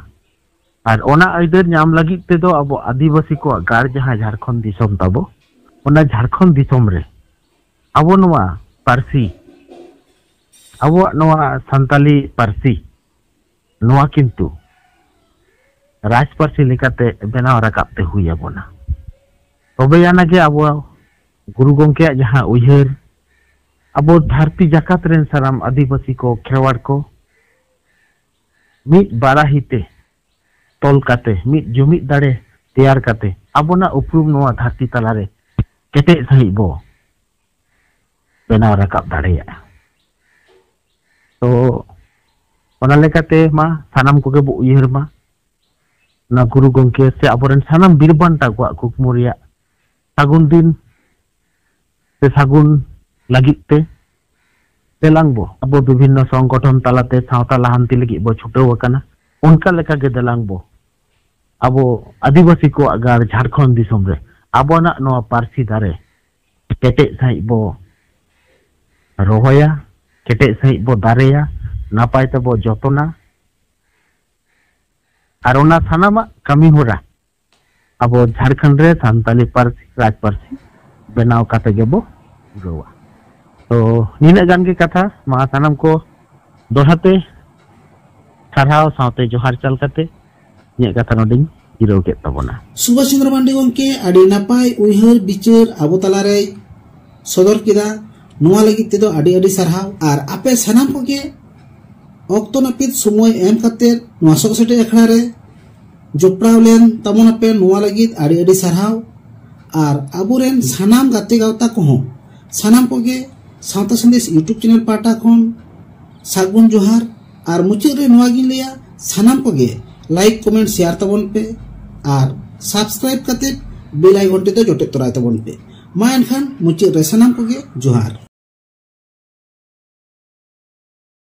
ᱟᱨ ᱚᱱᱟ ᱟᱹᱭᱫᱟᱹᱨ ᱧᱟᱢ ᱞᱟᱹᱜᱤᱫ ᱛᱮᱫᱚ ᱟᱵᱚ ᱟᱹᱫᱤᱵᱟᱹᱥᱤ ᱠᱚᱣᱟᱜ ᱜᱟᱲ ᱡᱟᱦᱟᱸ ᱡᱷᱟᱲᱠᱷᱚᱸᱰ ᱫᱤᱥᱚᱢ ᱛᱟᱵᱚ, ᱚᱱᱟ ᱡᱷᱟᱲᱠᱷᱚᱸᱰ ᱫᱤᱥᱚᱢ ᱨᱮ ᱟᱵᱚ ᱱᱚᱣᱟ ᱯᱟᱹᱨᱥᱤ, ᱟᱵᱚᱣᱟᱜ ᱱᱚᱣᱟ ᱥᱟᱱᱛᱟᱞᱤ ᱯᱟᱹᱨᱥᱤ, ᱱᱚᱣᱟ ᱠᱤᱱᱛᱩ ᱨᱟᱡᱽ ᱯᱟᱹᱨᱥᱤ ᱞᱮᱠᱟᱛᱮ ᱵᱮᱱᱟᱣ ᱨᱟᱠᱟᱵ ᱛᱮ ᱦᱩᱭ ᱟᱵᱚᱱᱟ᱾ ᱛᱚᱵᱮ ᱟᱱᱟᱜ ᱜᱮ ᱟᱵᱚ ᱜᱩᱨᱩ ᱜᱚᱢᱠᱮᱭᱟᱜ ᱡᱟᱦᱟᱸ ᱩᱭᱦᱟᱹᱨ, ᱟᱵᱚ ᱫᱷᱟᱹᱨᱛᱤ ᱡᱟᱠᱟᱛ ᱨᱮᱱ ᱥᱟᱱᱟᱢ ᱟᱹᱫᱤᱵᱟᱹᱥᱤ ᱠᱚ, ᱠᱷᱮᱨᱣᱟᱲ ᱠᱚ ᱢᱤᱫ ᱵᱟᱨᱟᱦᱤ ᱛᱮ ᱛᱚᱞ ᱠᱟᱛᱮ, ᱢᱤᱫ ᱡᱩᱢᱤᱫ ᱫᱟᱲᱮ ᱛᱮᱭᱟᱨ ᱠᱟᱛᱮ ᱟᱵᱚᱱᱟᱜ ᱩᱯᱨᱩᱢ ᱱᱚᱣᱟ ᱫᱷᱟᱹᱨᱛᱤ ᱛᱟᱞᱟᱨᱮ ᱠᱮᱴᱮᱡ ᱥᱟᱺᱦᱤᱡ ᱵᱚ ᱵᱮᱱᱟᱣ ᱨᱟᱠᱟᱵ ᱫᱟᱲᱮᱭᱟᱜᱼᱟ᱾ ᱛᱚ ᱚᱱᱟ ᱞᱮᱠᱟᱛᱮ ᱢᱟ ᱥᱟᱱᱟᱢ ᱠᱚᱜᱮ ᱵᱚ ᱩᱭᱦᱟᱹᱨ ᱢᱟ, ᱚᱱᱟ ᱜᱩᱨᱩ ᱜᱚᱢᱠᱮ ᱥᱮ ᱟᱵᱚᱨᱮᱱ ᱥᱟᱱᱟᱢ ᱵᱤᱨ ᱵᱟᱱᱴᱟ ᱠᱚᱣᱟᱜ ᱠᱩᱠᱢᱩ ᱨᱮᱭᱟᱜ ᱥᱟᱹᱜᱩᱱ ᱫᱤᱱ ᱥᱮ ᱥᱟᱹᱜᱩᱱ ᱞᱟᱹᱜᱤᱫ ᱛᱮ ᱛᱮᱞᱟᱝ ᱵᱚ ᱟᱵᱚ ᱵᱤᱵᱷᱤᱱᱱᱚ ᱥᱚᱝᱜᱚᱴᱷᱚᱱ ᱛᱟᱞᱟᱛᱮ ᱥᱟᱶᱛᱟ ᱞᱟᱦᱟᱱᱛᱤ ᱞᱟᱹᱜᱤᱫ ᱵᱚ ᱪᱷᱩᱴᱟᱹᱣ ᱟᱠᱟᱱᱟ᱾ ᱚᱱᱠᱟ ᱞᱮᱠᱟ ᱜᱮ ᱫᱮᱞᱟᱝ ᱵᱚ ᱟᱵᱚ ᱟᱹᱫᱤᱵᱟᱹᱥᱤ ᱠᱚᱣᱟᱜ ᱜᱟᱲ ᱡᱷᱟᱲᱠᱷᱚᱸᱰ ᱫᱤᱥᱚᱢ ᱨᱮ ᱟᱵᱚᱱᱟᱜ ᱱᱚᱣᱟ ᱯᱟᱹᱨᱥᱤ ᱫᱟᱨᱮ ᱠᱮᱴᱮᱡ ᱥᱟᱺᱦᱤᱡ ᱵᱚ ᱨᱚᱦᱚᱭᱟ, ᱠᱮᱴᱮᱡ ᱥᱟᱺᱦᱤᱡ ᱵᱚ ᱫᱟᱨᱮᱭᱟ, ᱱᱟᱯᱟᱭ ᱛᱮᱵᱚ ᱡᱚᱛᱚᱱᱟ᱾ ᱟᱨ ᱚᱱᱟ ᱥᱟᱱᱟᱢᱟᱜ ᱠᱟᱹᱢᱤ ᱦᱚᱨᱟ ᱟᱵᱚ ᱡᱷᱟᱲᱠᱷᱚᱸᱰ ᱨᱮ ᱥᱟᱱᱛᱟᱞᱤ ᱯᱟᱹᱨᱥᱤ, ᱨᱟᱡᱽ ᱯᱟᱹᱨᱥᱤ ᱵᱮᱱᱟᱣ ᱠᱟᱛᱮ ᱜᱮᱵᱚ ᱯᱩᱨᱟᱹᱣᱟ᱾ ᱛᱚ ᱱᱤᱱᱟᱹᱜ ᱜᱟᱱ ᱜᱮ ᱠᱟᱛᱷᱟ᱾ ᱢᱟ ᱥᱟᱱᱟᱢ ᱠᱚ ᱫᱚᱦᱲᱟ ᱛᱮ ᱥᱟᱨᱦᱟᱣ ᱥᱟᱶᱛᱮ ᱡᱚᱦᱟᱨ ᱪᱟᱞ ᱠᱟᱛᱮ ᱤᱧᱟᱹᱜ ᱠᱟᱛᱷᱟ ᱱᱚᱰᱮᱧ ᱡᱤᱨᱟᱹᱣ ᱠᱮᱫ ᱛᱟᱵᱚᱱᱟ᱾ ᱥᱩᱵᱷᱟᱥ ᱪᱚᱸᱫᱽᱨᱚ ᱢᱟᱱᱰᱤ ᱜᱚᱢᱠᱮ, ᱟᱹᱰᱤ ᱱᱟᱯᱟᱭ ᱩᱭᱦᱟᱹᱨ ᱵᱤᱪᱟᱹᱨ ᱟᱵᱚ ᱛᱟᱞᱟᱨᱮᱭ ᱥᱚᱫᱚᱨ ᱠᱮᱫᱟ᱾ ᱱᱚᱣᱟ ᱞᱟᱹᱜᱤᱫ ᱛᱮᱫᱚ ᱟᱹᱰᱤ ᱟᱹᱰᱤ ᱥᱟᱨᱦᱟᱣ᱾ ᱟᱨ ᱟᱯᱮ ᱥᱟᱱᱟᱢ ᱠᱚᱜᱮ ᱚᱠᱛᱚ ᱱᱟᱹᱯᱤᱛ ᱥᱚᱢᱚᱭ ᱮᱢ ᱠᱟᱛᱮ ᱱᱚᱣᱟ ᱥᱚᱜ ᱥᱮᱴᱮᱡ ᱟᱠᱷᱲᱟ ᱨᱮ ᱡᱚᱯᱲᱟᱣ ᱞᱮᱱ ᱛᱟᱵᱚᱱᱟᱯᱮ, ᱱᱚᱣᱟ ᱞᱟᱹᱜᱤᱫ ᱟᱹᱰᱤ ᱟᱹᱰᱤ ᱥᱟᱨᱦᱟᱣ᱾ ᱟᱨ ᱟᱵᱚᱨᱮᱱ ᱥᱟᱱᱟᱢ ᱜᱟᱛᱮ ᱜᱟᱶᱛᱟ ᱠᱚᱦᱚᱸ ᱥᱟᱱᱟᱢ ᱠᱚᱜᱮ ᱥᱟᱶᱛᱟ ᱥᱟᱸᱫᱮᱥ YouTube ᱪᱮᱱᱮᱞ ᱯᱟᱦᱴᱟ ᱠᱷᱚᱱ ᱥᱟᱹᱜᱩᱱ ᱡᱚᱦᱟᱨ᱾ ᱟᱨ ᱢᱩᱪᱟᱹᱫ ᱨᱮ ᱱᱚᱣᱟ ᱜᱤᱧ ᱞᱟᱹᱭᱟ, ᱥᱟᱱᱟᱢ ᱠᱚᱜᱮ ᱞᱟᱭᱤᱠ, ᱠᱚᱢᱮᱱᱴ, ᱥᱮᱭᱟᱨ ᱛᱟᱵᱚᱱ ᱯᱮ ᱟᱨ ᱥᱟᱵᱥᱠᱨᱟᱭᱤᱵ ᱠᱟᱛᱮ ᱵᱮᱞ ᱟᱭᱠᱚᱱ ᱛᱮᱫᱚ ᱡᱚᱴᱮᱫ ᱛᱚᱨᱟᱭ ᱛᱟᱵᱚᱱ ᱯᱮ᱾ ᱢᱟ ᱮᱱᱠᱷᱟᱱ ᱢᱩᱪᱟᱹᱫ ᱨᱮ ᱥᱟᱱᱟᱢ ᱠᱚᱜᱮ ᱡᱚᱦᱟᱨ᱾